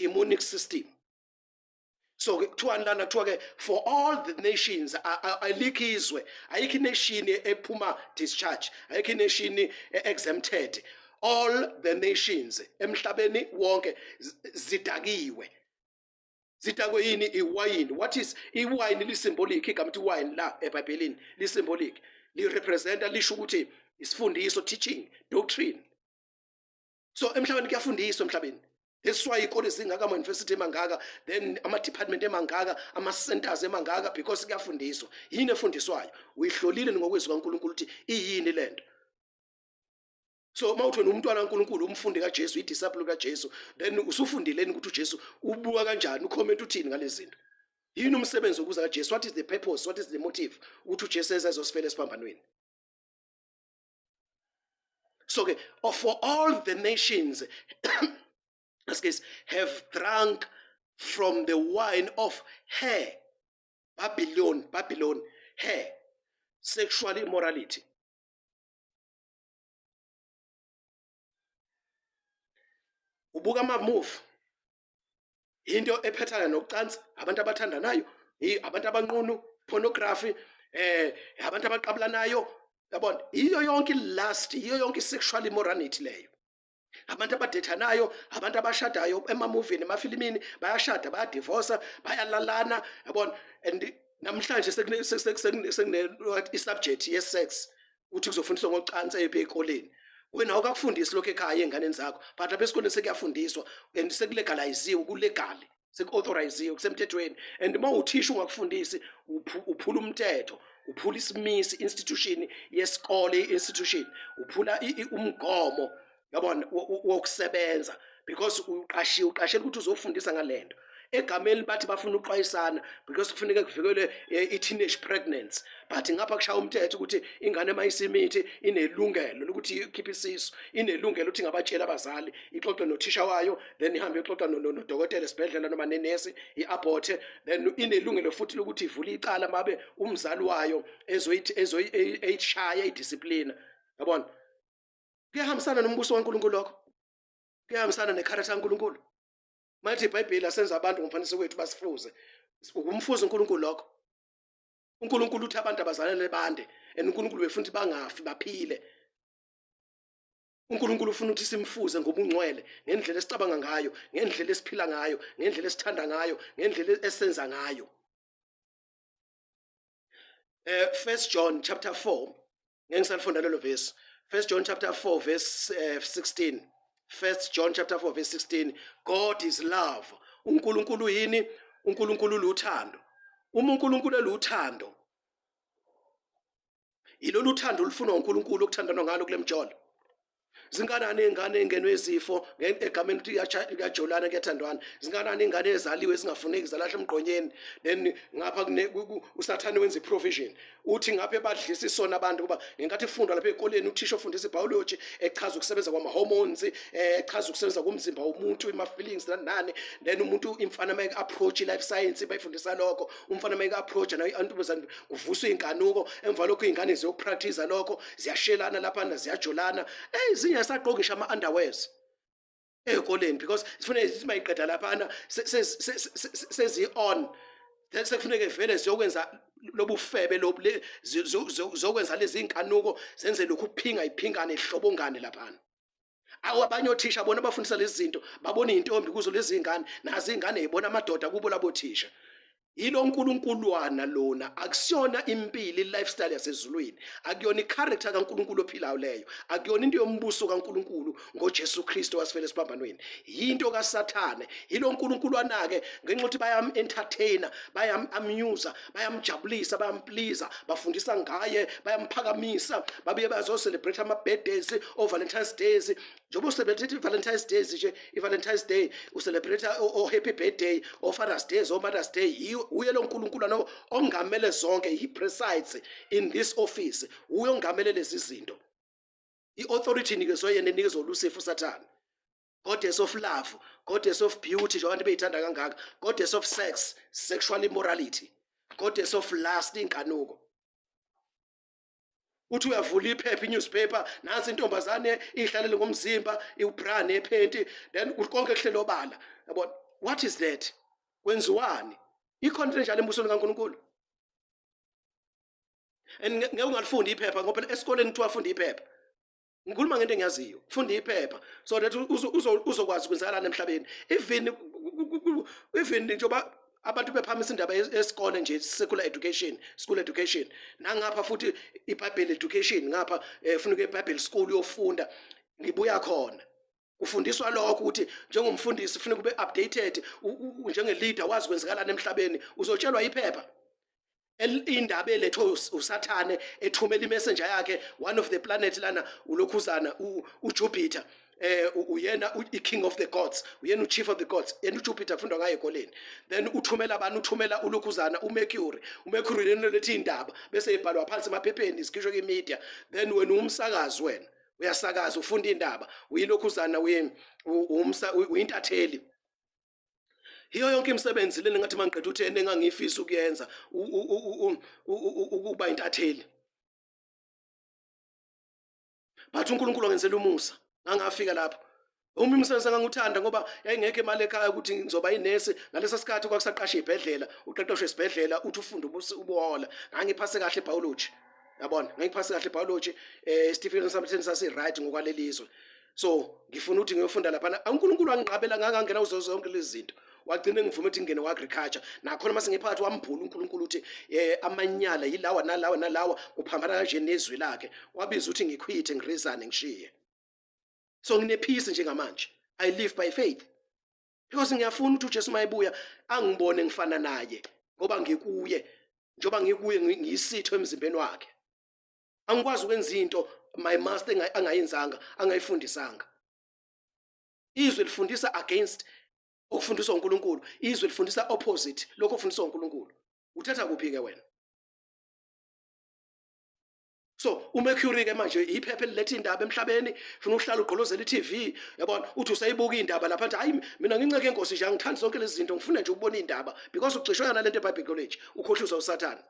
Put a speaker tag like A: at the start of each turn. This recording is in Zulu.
A: Demonic system. So ke kuthiwani lana? Kuthiwa ke for all the nations, alikho izwe, ayikho ination ephuma discharge, ayikho ination exempted. All the nations emhlabeni wonke zidakiwe. Zidakwe yini? Iwayini. What is iwayini? Lisymbolic igama ukuthi wine la eBhayibhelini, lisymbolic, lirepresenta, lisho ukuthi isifundiso, teaching, doctrine. So emhlabeni kuyafundiswa emhlabeni. That's why ikole zingaka, ama-university emangaka, then ama-department emangaka, ama-centers emangaka, because kuyafundiswa. Yini efundiswayo? Uyihlolile ngokwezwi kaNkulunkulu ukuthi iyini lento? So uma uthi wena umntwana kaNkulunkulu, umfundi kaJesu, idisciple kaJesu, then usufundileni ukuthi uJesu ubuka kanjani, ucomment uthini ngalezi zinto? Yini umsebenzi wokuza kaJesu? What is the purpose? What is the motive ukuthi uJesu ezozifela esiphambanweni? So ke for all the nations, excuse, have drunk from the wine of her Babylon, Babylon, her sexual immorality. Ubuka ama-move, into ephethana nocansi, abantu abathandanayo, abantu abanqunu, pornography, abantu abaqabulanayo, yabona, iyo yonke lust, iyo yonke sexual immorality leyo. Abantu abadethanayo, abantu abashadayo emamuvini, emafilimini, bayashada, bayadivorsa, bayalalana, yabona. And namhlanje sekune i-subject ye-sex, uthi kuzofundiswa ngocansi eyiphi ey'koleni. Wena awukakufundisi lokho ekhaya ey'nganeni zakho, but lapha esikoleni sekuyafundiswa and sekulegaliziwe, kulegal, seku-authoriziwe, kusemthethweni. And uma uthisha ungakufundisi, uphula umthetho, uphula isimisi, institution yesikole, i-institution, uphula umgomo, yabona, wokusebenza, because uqashiwe, uqashela ukuthi uzofundisa ngalento. Egameni bathi bafuna ukuxwayisana because kufuneka kuvikelwe i-teenage pregnancy, but ngapha kushaya umthetho ukuthi ingane mayisimithi inelungelo lokuthi ikhiphe isisu, inelungelo ukuthi ingabatshela abazali, ixoxe nothisha wayo, then ihambe ixoxa nodokotela esibhedlela noma nenesi, i-aborte. Then inelungelo futhi lokuthi ivule icala mabe umzali wayo ezoyithi eyishaya, idisciplina, yabona. Kuyahambisana nombuso kaNkulunkulu lokho? Kuyahambisana necharacter kaNkulunkulu? Mathi iBhayibheli asenza abantu ngomfanekiso wethu, basifuze. Ukumfuza uNkulunkulu lokho? uNkulunkulu uthi abantu abazalele bande, and uNkulunkulu befuna ukuthi bangafi, baphile. uNkulunkulu ufuna ukuthi simfuze ngobungcwele, ngendlela esicabanga ngayo, ngendlela esiphila ngayo, ngendlela esithanda ngayo, ngendlela esenza ngayo. First John chapter 4, ngeke ngisalifunda lelo verse. First John chapter 4 verse 16. First John chapter 4 verse 16. God is love. UNkulunkulu yini? UNkulunkulu luthando. Uma uNkulunkulu eluthando, yilolu uthando olufunwa uNkulunkulu okuthandanwa ngalo kule mjolo. Zinganani iy'ngane ey'ngenwe izifo egameni ukuthi kuyajolana, kuyathandwana? Zinganani iy'ngane ezaliwe ezingafuneki, zalahla emgqonyeni? Then ngapha usathane wenza i-provision, uthi ngapha ebadlisa isona abantu, kuba ngenkathi kufundwa lapha ey'koleni, uthisha ofundisa i-biology echaza ukusebenza kwama-hormones, echaza ukusebenza komzimba womuntu, ima-feelings, nani nani, then umuntu imfana uma approach i-life science, bayifundisa lokho, umfana uma approach nayo intombazane, kuvuswa iy'nkanuko. Emva lokho iy'ngane ziyokupractice lokho, ziyashelana laphana, ziyajolana. Ezinye asagqoke ama-underwears ey'koleni because sifuneke zithi mayiqeda laphana sezi-on, then sekufuneke vele ziyokwenza lobufebe lobu, ziyokwenza lezi nkanuko, zenze lokhu kuphinga, iphingane, ihlobongane laphana. Awu, abanye othisha bona abafundisa lezi zinto babona iy'ntombi kuzo lezi ngane, nazo iy'ngane yibona amadoda kubo labo thisha. Yilo nkulunkulwana lona, akusiyona impilo, i-lifestyle yasezulwini, akuyona i-character kaNkulunkulu ophilayo leyo, akuyona into yombuso kaNkulunkulu ngoJesu Kristu wasifela esiphambanweni, yinto kaSathane. Yilo nkulunkulwana-ke, ngenxa yokuthi bayam-entertainer, bayam-amuser, bayamjabulisa, bayampleasa, bafundisa ngaye, bayamphakamisa, babuye bazocelebrate ama-birthdays, o-Valentine's Days. Njengoba ucelebrate i-Valentine's Days nje, i-Valentine's Day, ucelebrate o-happy birthday, o-Father's Days, o-Mother's Day, uye lo nkulunkulu no ongamele zonke. He presides in this office, uye ongamele lezi zinto. I-authority inikezwe yena, inikezwe uLucifer, uSathane. Goddess of love, goddess of beauty, njengoba abantu beyithanda kangaka, goddess of sex, sexual immorality, goddess of lust, inkanuko. Uthi uyavula iphepha, i-newspaper, nansi intombazane ihlalele ngomzimba, iwubra nephenti, then konke kuhlelo obala, yabona. What is that? Kwenziwani? Ikhona into enjalo embusweni kaNkulunkulu? And ngeke ungalifundi iphepha ngoba phela esikoleni kuthiwa funda iphepha. Ngikhuluma ngento engiyaziyo. Funda iphepha so that uzokwazi kwenzakalani emhlabeni. Even njengoba abantu bephamisa indaba yesikole nje, secular education, school education, nangapha futhi iBhayibheli education ngapha, funeka iBhayibheli school uyofunda. Ngibuya khona kufundiswa lokho ukuthi njengomfundisi kufuneka ube updated, njenge-leader wazi kwenzakalani emhlabeni. Uzotshelwa iphepha indaba elethwe uSathane ethumela imessenger yakhe, one of the planet lana, ulokhuzana uJupiter, uyena i-king of the gods, uyena u-chief of the gods, yena uJupiter, kufundwa ngayo ekoleni. Then uthumela abantu, uthumela ulokhuzana uMercury. UMercury lena lethi indaba bese ibhalwa phansi emaphepheni, zikhishwe kwi-media. Then wena umsakazi, wena uyasakaza, ufunda indaba, uyilokhuzana, uyintatheli. Yiyo yonke imisebenzi lena ngathi mangiqeda u-10 engangifisa ukuyenza, ukuba intatheli. But uNkulunkulu wangenzela umusa, ngangafika lapho. Uma umsebenzi enganguthanda, ngoba yayingekho imali ekhaya ukuthi ngizoba inesi ngalesa sikhathi, kwakusaqasha ibhedlela, uqeqeshwe esibhedlela, uthi ufunde ubuhola. Ngangiphase kahle biology, yabona, ngangiphase kahle biology, isitifiketi sami sasi right ngokwalelizwe. So ngifuna ukuthi ngiyofunda laphana. UNkulunkulu wangiqabela, ngangangena kuzo zonke lezi zinto. Wagcina ngivuma ukuthi ngingene kwa-agriculture nakhona. Mase ngiphakathi wambhula uNkulunkulu ukuthi amanyala yilawa nalawa nalawa, kuphambana kanje nezwi lakhe. Wabiza ukuthi ngiquithe, ngiresigne, ngishiye. So nginepeace njengamanje. I live by faith because ngiyafuna ukuthi uJesu mayebuya angibone ngifana naye, ngoba ngikuye. Njengoba ngikuye, ngiyisitho emzimbeni wakhe. Angikwazi ukwenza into my master angayenzanga, angayifundisanga. Izwe lifundisa against okufundiswa uNkulunkulu. Izwe lifundisa opposite lokho okufundiswa uNkulunkulu. Uthatha kuphi ke wena? So uMercury ke manje iphepha eliletha indaba emhlabeni. Funa uhlala ugqolozela iTV, yabona, uthi usayibuka indaba lapha, athi, "Hayi, mina nginceke enkosi nje, angithandi zonke lezi zinto, ngifuna nje ukubona indaba," because ugcishwa yona lento eBible College, ukhohliswa uSathane.